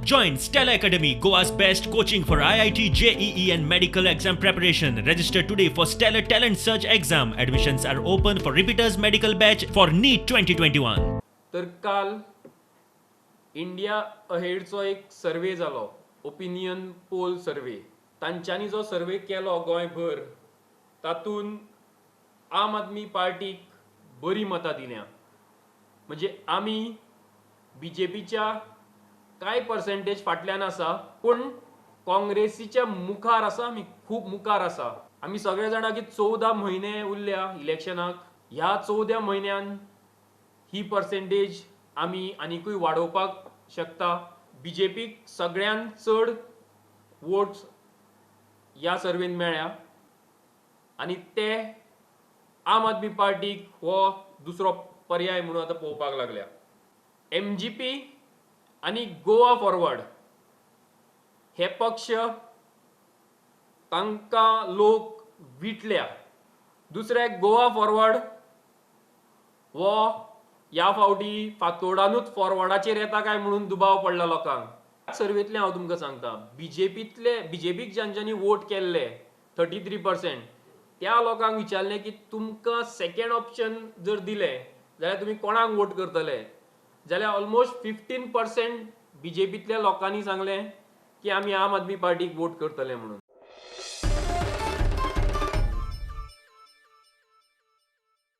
Join Stella Academy, Goa's best coaching for IIT, JEE, and medical exam preparation. Register today for Stellar Talent Search exam. Admissions are open for repeaters medical batch for NEET 2021. तर काल India अहेडचो एक survey जालो, opinion poll survey. तांच्यांनी जो survey केलो गोंयभर, तातूंत आम आदमी पार्टीक बरीं मतां दिल्या. म्हणजे आमी बीजेपीच्या कांय पर्सेंटेज फाटल्यान आसा, पूण काँग्रेसीच्या मुखार आसा. आमी खूब मुखार आसा. आमी सगळे जाणा की 14 म्हयने उरल्या इलेक्शनाक. ह्या 14 म्हयन्यान ही पर्सेंटेज आमी आनिकूय वाडोवपाक शकता. बीजेपीक सगळ्यांत चड वोट्स ह्या सर्वेन मेळ्ळ्या आनी ते आम आदमी पार्टीक हो दुसरो पर्याय म्हणून आतां पळोवपाक लागल्या. एमजीपी आनी गोवा फॉरवर्ड हे पक्ष, तांकां लोक विटल्या. दुसरे, गोवा फॉरवर्ड हो ह्या फावटी फातोडानूच फॉरवर्डाचेर येता काय म्हणून दुबाव पडला लोकांक. सर्वेंतलें हांव तुमकां सांगता, बीजेपीतले, बीजेपीक जांच्यांनी वोट केल्ले 33%, त्या लोकांक विचारलें की तुमकां सेकंड ऑप्शन जर दिलें जाल्यार तुमी कोणाक वोट करतले, जाल्यार ऑलमोस्ट 15% बीजेपींतल्या लोकांनी सांगलें की आमी आम आदमी पार्टीक वोट करतले म्हणून.